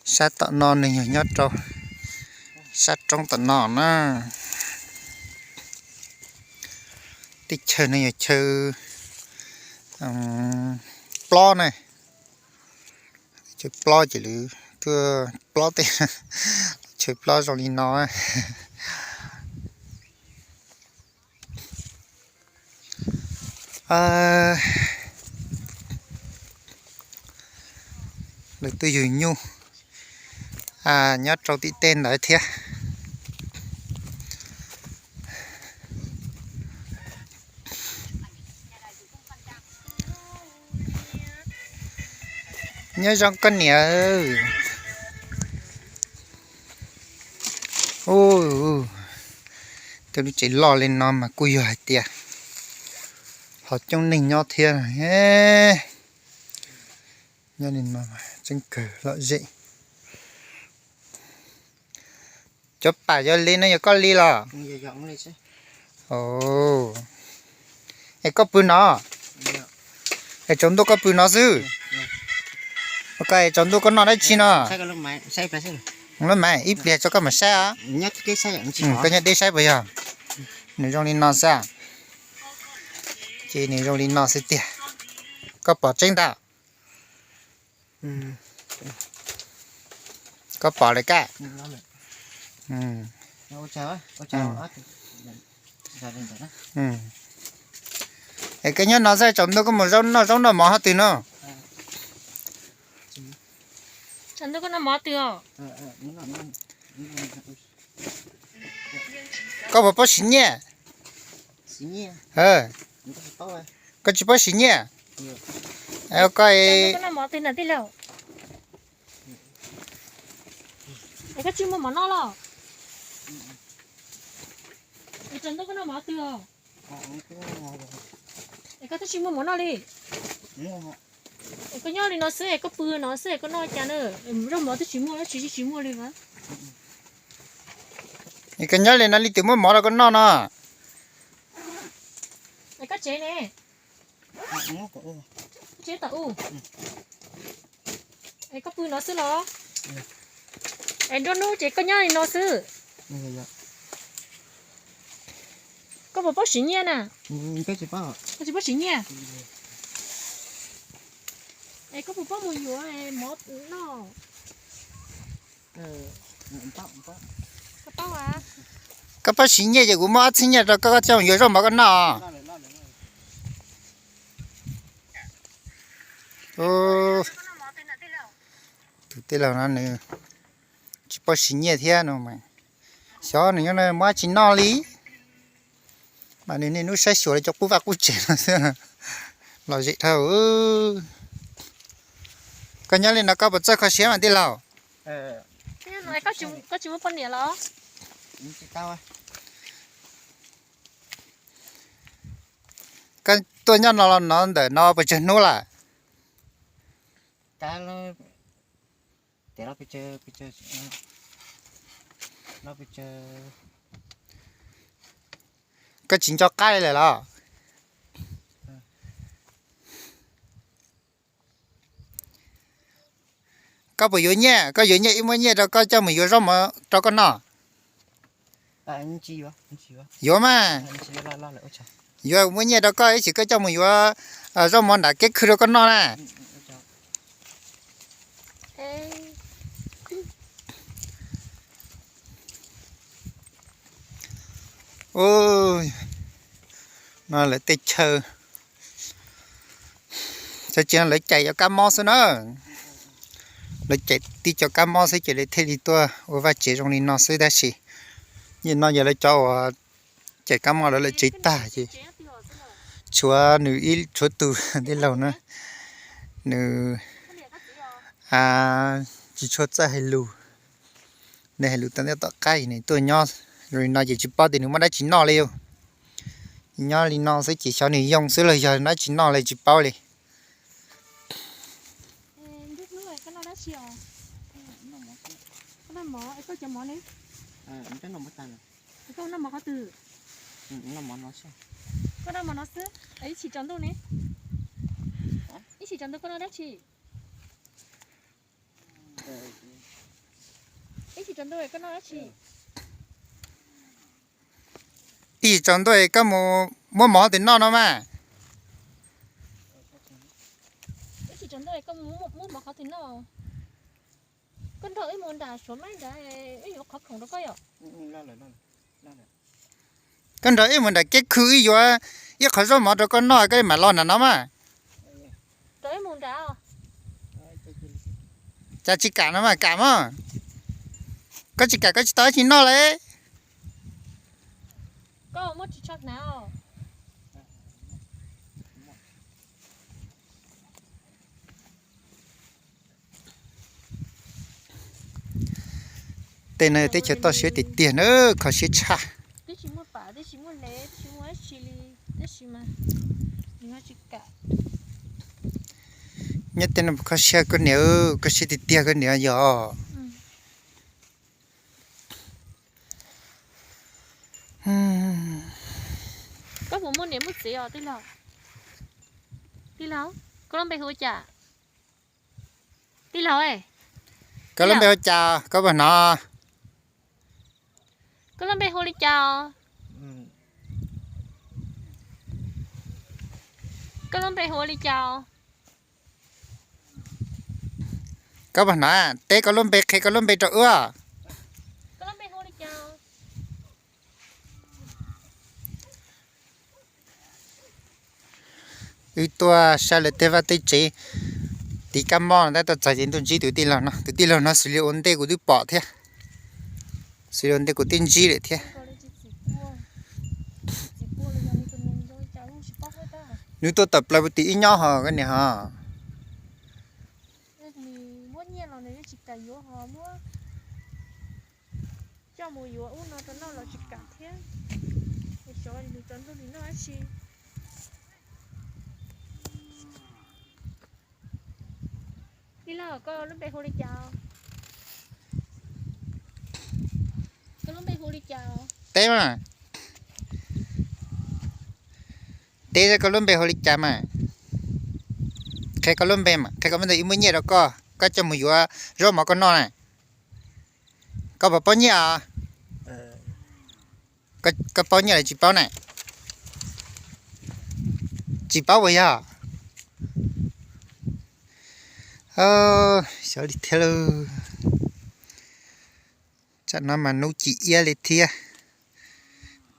Sab tom no nws yog nyob rau sab roob tom no na. Teb chaws no yog chaw plob na. Chaw plob ces lawv tuaj plob tej, chaw plob zoo li no. Lawv tuaj yug nyuj nyob rau tim tej ntawd thiab. Nyob zoo koj niam. Tej lub tsev loj li no mas kuj yog hais tias ho coob neeg nyob thiab. Nyob li no tseeb kawg lom zem. Cov pam yog li no yog koj li los? Es koj pw no? Es tsaus ntuj koj pw no xwb? Koj es tsaus ntuj koj noj dab tsi no? Lub mas ib pliag tso koj mam saib os. Koj nyob deb saib puas yog? Nws zoo li no xwb. Ces nws zoo li no xwb tiag. Koj pom tseeb ntag. Koj pom lawm kaj. Es koj nyob no xwb tsaus ntuj koj mus zaub noj zaub noj mov hov twg no? Tsaus ntuj koj noj mov twg os? Koj puas paub siv nyiaj? Koj tsis paub siv nyiaj? Koj noj mov twg na tij laug? Es koj tsis muaj mov noj los? Es tsaus ntuj koj noj mov twg os? Es koj twb tsis muaj mov noj li. Es koj nyob li no xwb es koj pw no xwb es koj noj cas na? Zaub mov twb tsis muaj, dab tsi tsis muaj li. Es koj nyob li no leej twg muab mov rau koj noj no? Es koj tsev ne? Tsev tom u. Es koj pw no xwb los? Es nruab hnub ces koj nyob li no xwb. Koj puas paub siv nyiaj na? Koj tsis paub siv nyiaj. Es koj puas paub mus yuav mov noj? Koj paub siv nyiaj ces kuv muab ob txhiab nyiaj rau koj, koj coj mus yuav zaub mov koj noj. Tus tij laug no nws tsis paub siv nyiaj thiab no. Xyov nws nyob no muab dab tsi noj li. Mas nws niaj hnub saib xyuas li cov qub vaj qub tsev no xwb. Lom zem dhau. Koj nyob li no koj puas txawj kho siab mas tij laug? Koj tsis muaj poj niam los? Koj tuaj nyob no los no ntawm no puas tsawg hnub lawm? Koj tsis nco qab li lawm los? Koj puas yuav nyiaj? Koj yuav nyiaj ib muab nyiaj rau koj coj mus yuav zaub mov rau koj noj. Yuav mas. Yuav muab nyiaj rau koj ib chim koj coj mus yuav zaub mov nram kiab khw rau koj noj na. No lawv tej chaw, chaw tsis no lawv cais cov kab mob xwb na. Lawv cais tib cov kab mob xwb ces lawv thiaj li tuaj ua vaj tsev zoo li no xwb tab sis nim no yog lawv cov uas cais kab mob lawv lawv tsev tag ces tshuav nws ib tshuav tus tij laug na, nws tsis tshua txawj hais lus. Nws hais lus tau ntej tom qab nws tuaj nyob zoo li no ces tsis paub tias nws muaj dab tsi noj li. Nyob li no xwb ces xyov nws yoo xwb los yog dab tsi noj li tsis paub li. Koj noj mov no xwb, ib chim tsaus ntuj ne? Ib chim tsaus ntuj koj noj dab tsi? Ib tsaus ntuj koj mus muab mov twg noj no mas. Koj nrog wb mus nram suav maib nrad, wb yuav qhov khoom rau koj yom. Koj nrog wb mus nram kiab khw, wb yuav ib qhov zaub mov rau koj noj, koj mam los nram no mas. Cas tsis kam no mas kam mog. Koj tsis kam koj tsis tau dab tsi noj li. Tej no teb chaws toj siab tiag tiag na, kho siab tshaj. Nyob tej no kho siab koj niam, kho siab tiag tiag koj niam yog. Koj puas muaj niam muaj txiv os tij laug? Tij laug, koj lub npe hu ua cas? Tij laug, koj lub npe hu cas koj puas hnov? Koj lub npe hu li cas? Koj lub npe hu ua li cas? Koj puas hnov? Teb koj lub npe, qhia koj lub npe rau wb. Wb tuaj saib lawv tej vaj tej tsev, tiv kab mob no tab tuaj txog ces ntuj ntsib tus tij laug no, tus tij laug no xws li ua ntej kuv twb pom thiab, xws li ua ntej kuv twb ntsib lawm thiab. Nws tuaj tawm plaws puag tim ib nyob ho koj niam ho. Coj mus yuav ub no rau noj los tsis kam thiab. Xyov nws tsaus ntuj nws noj dab tsi. Tij laug, koj lub npe hu li cas? Koj lub npe hu li cas? Teb mas. Teb, koj lub npe hu li cas mas? Qhia koj lub npe mas, qhia koj lub npe, wb muab nyiaj rau koj, koj coj mus yuav zaub mov koj noj na. Koj puas paub nyiaj os? Koj paub nyiaj los tsis paub na? Tsis paub puas yog? Xyov li thiab lauj. Tsam no mas hnub ci iab li thiab.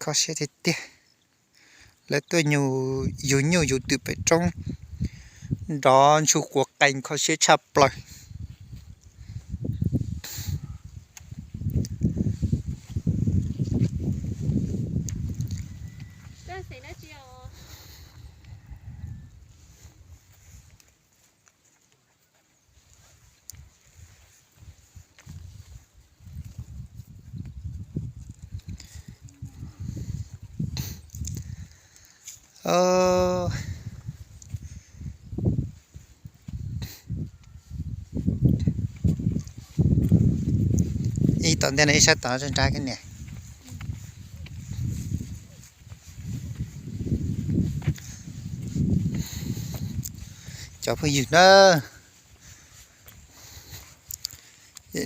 Kho siab tiag tiag. Lawv tuaj yug nyuj yug twm pem roob, nrov ntsug quav qees, kho siab tshaj plaws. Ib tom ntej no ib sab tom nrab koj niam. Cov phooj ywg na,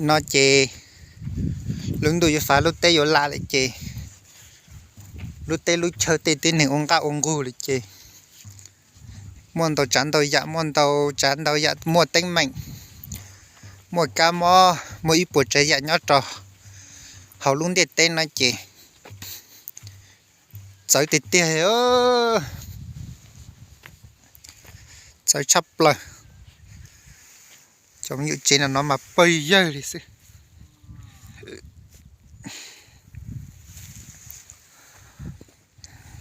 no ces lub ntuj yuav fav lub teb yuav lam lawm ces lub teb lub chaw tej tib neeg ua nqaj ua nqug lawm ces muaj ntau tsav ntau yam, muaj ntau tsav ntau yam muaj teeb meem, muaj kab mob, muaj ib puas tsav yam nyob rau hauv lub ntiaj teb no ces txawv tiag tiag, txawv tshaj plaws. Cov me nyuam tsev no no mas pawg yawg li xwb.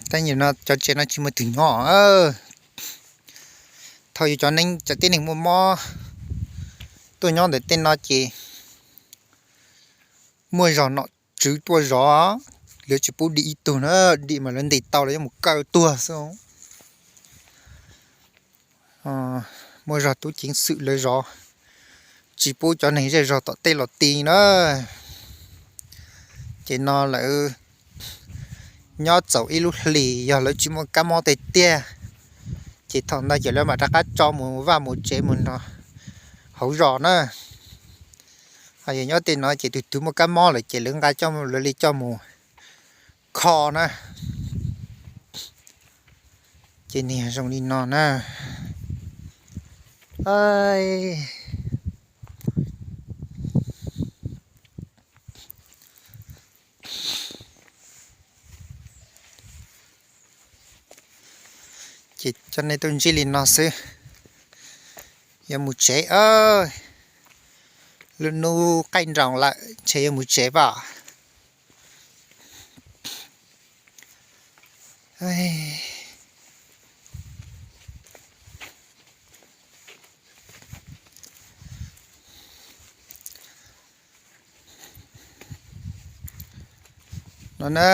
Tab nim no cov tsev no tsis muaj twg nyob. Thaum yus cov neeg cov tib neeg muaj mob tuaj nyob ntawm tej no ces muaj zog nom tswv tuaj zov, lawv tsis pub dim ib tug na, dim mas lawv ntes tau lawv yuav mus kaw tuag xwb. Muaj zog tub ceev xwm lawv zov, tsis pub cov neeg zej zog tom tej los ti na. Ces no lawv nyob txaus ib lub hlis, yog lawv tsis muaj kab mob tiag tiag, ces thaum ntawd ces lawv mam rov qab tso mus vaj mus tsev mus nrog hauv zos na. Yog nyob tej no ces tus twg muaj kab mob lawm ces lawv nqa coj, lawv li coj mus kho na. Ces nws yog zoo li no na. Ces coj nej tuaj ntsib li no xwb. Yuav mus tsev. Lub hnub qaij nroos lawm ntshe yuav mus tsev pom. No na,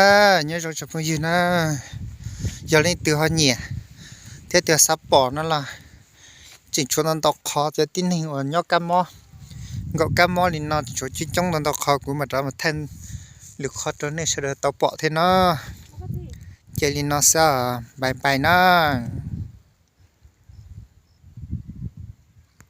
nyob zoo tsoom phooj ywg na, yog leej twg ho nyiam thiab twg xav pom no los tseem tshuav ntau ntau qhov cov tib neeg uas nyob kab mob, nkaum kab mob li no tshuav coob coob ntau ntau qhov, kuv mam rov mus thaij lwm qhov rau nej sawv daws tau pom thiab no. Ces li no xwb, bye bye na.